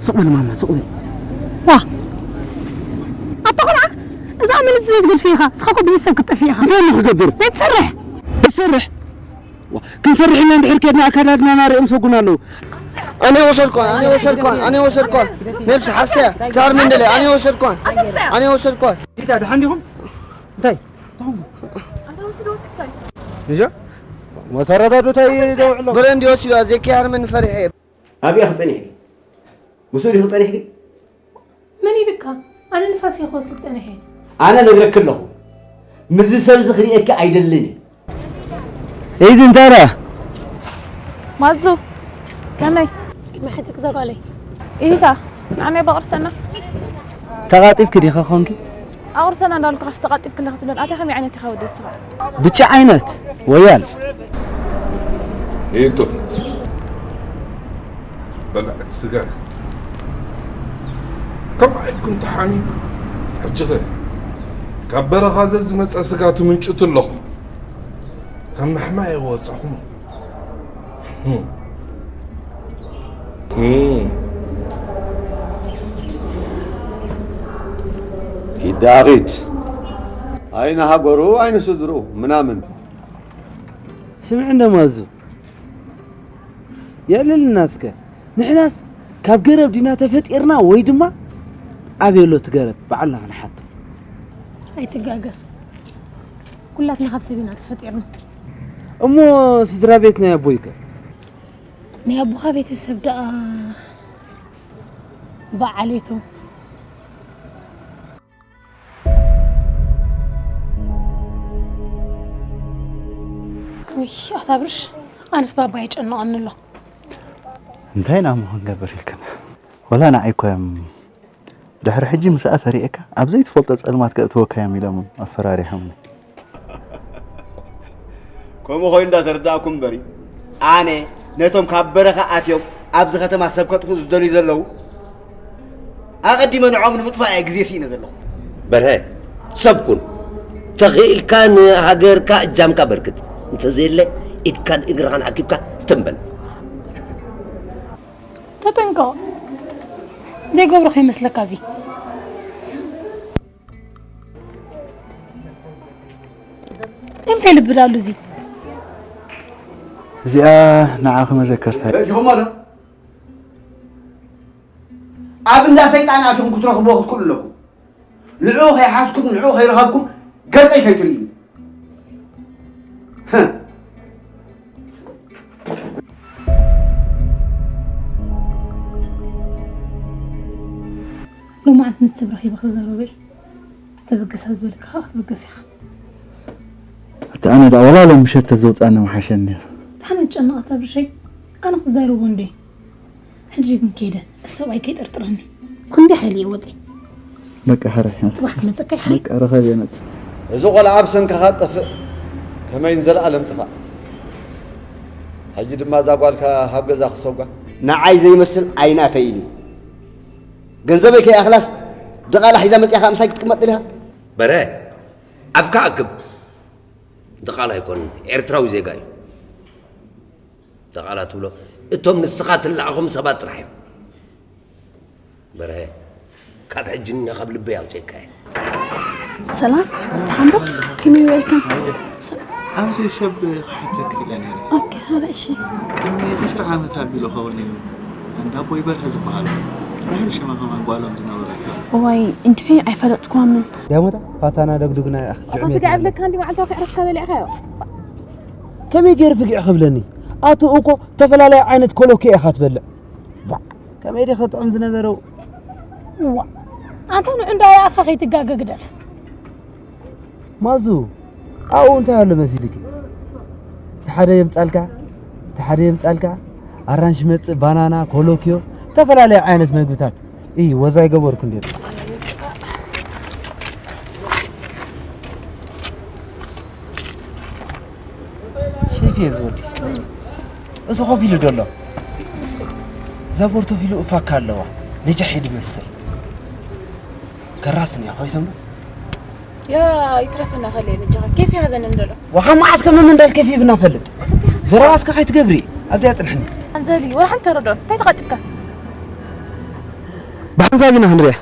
ስቕ በል ማማ፣ ስቕ በል። ዋ፣ ኣታ ቆልዓ፣ እዛ ምልቲ ዘይትገድፍ ኢኻ። እስኻ እኮ ብዘይ ሰብ ክትጠፍእ ኢኻ። እንታይ እሞ ክገብር? ዘይትሰርሕ። ይሰርሕ። ዋ፣ ክንሰርሕ ኢና እንድሕር ከድና ኣካዳድናና ሪኦም ሰጉና ኣለዉ። ኣነ ወሰድኳን፣ ኣነ ወሰድኳን፣ ኣነ ወሰድኳን። ነብሲ ሓስያ፣ ታር መንደለ፣ ኣነ ወሰድኳን፣ ኣነ ወሰድኳን። ኢታ ደሓን ዲኹም? እንታይ? ንጃ? መተረዳዱ እንታይ ደውዕሎ? ብረንዲ ወሲዱ፣ ኣዘኪ ሃርመን ፈሪሐ። ኣበይ ኢኺ ጸኒሕኪ? ምስኡ ዲኺ ጸኒሕኪ? መን ኢልካ? ኣነ ንፋስ እየ ክወስድ ጸኒሐ። ኣነ ነግረኪ ኣለኹ። ምስዚ ሰብ እዚ ክርእየኪ ኣይደልን እየ። ኢድ እንታይ ደኣ? ማዙ፣ ከመይ? ቅድሚ ሕጂ ክዘጋለይ። ኢታ፣ ንዓና በቕርሰና። ተቓጢብኪ ዲኺ ኾንኪ? ኣቑርሰና እንዳበልኩ ካስ ተቓጢብክለ ክትብለን፣ ኣታ ከመይ ዓይነት ኢኻ ወዲ ንስኻ? ብቻ ዓይነት ወያል። ይጥም በላዕቲ ስጋ ከምኣ ኢልኩም ተሓሚሙ። ሕጂ ኸ ካብ በረኻ ዘዝመጸ ስጋ ትምንጭቱ ኣለኹም። ካብ ምሕማይ ኣይወጻኹም። ኪዳ ኺድ። ኣይነ ሃገሩ፣ ኣይነ ስድርኡ ምናምን። ስምዕ እንደ ማዙ። የዕልልና እስከ። ንሕናስ ካብ ገረብ ዲና ተፈጢርና ወይ ድማ ኣበይ ኣሎ እቲ ገረብ ባዕልና ክንሓቶ? ኣይትጋገ። ኩላትና ካብ ሰብ ኢና ተፈጢርና። እሞ ስድራ ቤት ናይ ኣቦይከ? ናይ ኣቦኻ ቤተሰብ ደኣ ብዓሌቶም። ውይ፣ ኣታ ብርሽ፣ ኣነስ ባባ የጨንቐኒ ኣሎ። እንታይ ኢና እሞ ክንገብር ኢልክን? ወላ ንዓይ እኮ እዮም ድሕሪ ሕጂ ምስኣ ተሪኤካ ኣብ ዘይትፈልጦ ጸልማት ከእትወካ እዮም ኢሎም ኣፈራሪሖምኒ። ከምኡ ኮይኑ እንዳተረዳእኩም እምበሪ፣ ኣነ ነቶም ካብ በረኻ ኣትዮም ኣብዚ ከተማ ሰብ ከጥፍኡ ዝደልዩ ዘለዉ፣ ኣቐዲመ ንዖም ንምጥፋእ እየ ግዜ ስኢነ ዘለኹ። በርሀ፣ ሰብ ኩን። ተኽኢልካ ንሃገርካ እጃምካ በርክት። እንተዘየለ ኢድካን እግርኻን ኣኪብካ ትም በል። ተጠንቀቕ። ዘይገብሮ ከይመስለካ እዚ። እንታይ ልብድ ኣሉ እዚ? እዚኣ ንዓኺ መዘከርታ እያ። ረኢኹሞ ዶ? ኣብ እንዳ ሰይጣን ኣትኹም ክትረኽብዎ ክትክእሉ ኣለኩም። ንዕኡ ከይሓዝኩም፣ ንዕኡ ከይረኸብኩም ገጸይ ከይትርእዩ። ህህ። ሎማዓንቲ ነቲ ሰብ ረኺበ ክዛረቦ እየ። ተበገስ ኣብ ዝበለካ ከዓ ክትበገስ ኢኻ። ኣቲ ኣነ ደኣ ወላ ሎም ምሸት ተዘውፅኣኒ ምሓሸኒ ነይሩ። ደሓን ኣይጨነቕ ኣታ ብርሸይ፣ ኣነ ክዛረቦ እንዴ። ሕጂ ግን ከይደ፣ እቲ ሰብኣይ ከይጠርጥረኒ። ክንደይ ሓይሊ እየ ወፂ። በቃ ሕራይ። ፅባሕ ክመፀካ ይሓይ። በቃ ረኸብ እየ መፅእ። እዚ ቆልዓ ኣብ ሰንካኻ ጠፍእ፣ ከመይ ንዘለኣለም ጥፋእ። ሕጂ ድማ እዛ ጓልካ ካብ ገዛ ክሰጓ። ንዓይ ዘይመስል ኣይናተይን እዩ። ገንዘበይ ከይኣኽላስ ድቓላ ሒዛ መፂኣ ከዓ ምሳይ ክትቅመጥ ደሊኻ? በረ፣ ኣፍካ ኣክብ። ድቓላ ኣይኮንን፣ ኤርትራዊ ዜጋ እዩ። ድቓላ ትብሎ እቶም ንስኻ ትለኣኾም ሰባት ጥራሕ እዮም። በረ፣ ካብ ሕጂ ንነ ካብ ልበይ ኣውፅኤካ እየ። ሰላም፣ ደሓን ዶ? ከመይ ውዒልካ? ኣብዚ ሰብ ክሓተክ ኢለ ነይረ። ኦኬ፣ ኧረ እሺ። ቅድሚ ዕስራ ዓመት ኣቢሉ ኸውን እዩ። እንዳ ኣቦይ በርሀ ዝበሃል ባህል ሸማ ከማን ጓሎም ዝነበረት እያ። እዋይ፣ እንድዒ ኣይፈለጥኩዋምን። ዳሞታ፣ ፋታና ደግዱግና ይኣኽ፣ ኣታ ጅዕሜት ስጋዕ ማለት። ብለካ እንዲ መዓልታዊ ክዕረፍካ በሊዕካዮ። ከመይ ገይሩ ፍግዕ ክብለኒ? ኣቱ እኮ ተፈላለየ ዓይነት ኮሎኬ ኢኻ ትበልዕ። ዋ፣ ከመይ ዲኻ ጥዑም ዝነበረ? ዋ፣ ኣንታ ንዑ እንዳ ይኣኻ ከይትጋገ ግደፍ። ማዙ፣ ኣብኡ እንታይ ኣሎ መሲልኪ? እቲ ሓደ የምጻልካ፣ እቲ ሓደ የምጻልካ፣ ኣራንሺ መጽእ፣ ባናና፣ ኮሎኪዮ፣ ዝተፈላለዩ ዓይነት መግብታት። እይ፣ ወዛ ይገበርኩ እንዴ? ሼፍ እየ ዝወዲ። እዚ ኮፍ ኢሉ ዘሎ። እዛ ቦርቶፊሉ እፋካ ኣለዋ። ነጃሕ ይመስል። ከራስን እያ፣ ኮይሰም ዶ? ያ፣ ይትረፈና ከለ በጃኻ። ኬፍ ይሃበኒ እንደሎ። ዋኻ መዓስ ከም ምን እንዳል ኬፍ ይብና ፈልጥ። ዘረባ እስከ ከይትገብሪ፣ ኣብዚኣ ጽንሕኒ። ኣንዘሊ፣ ወላ ሓንቲ ተረዶ። እንታይ ተቓጢብካ? ብሓንሳብ ኢና ክንሪኣ።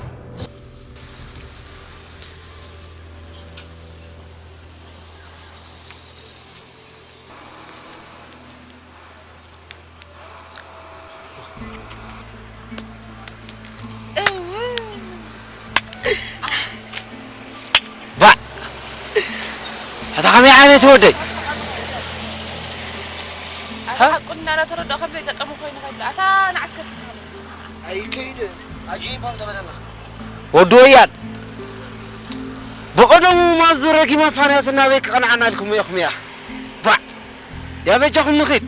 ባዕ! ኣታ ከመይ ዓይነት ወደይ? ኣታ ሓቁ እናተረድኦ ከም ዘይገጠሙ ኮይኑ ከሎ፣ ኣታ ንዓስከር ትበሃል። ኣይከይድን። ኣጀይቦም ተበለና። ወዲ ወያን፣ ብቐደሙ ማዙ ረጊማ ፋንያት እናበይ ክቐንዓና ኢልኩም ኢኹም እያ። ባዕ! ያ በጃኹም ንኺድ።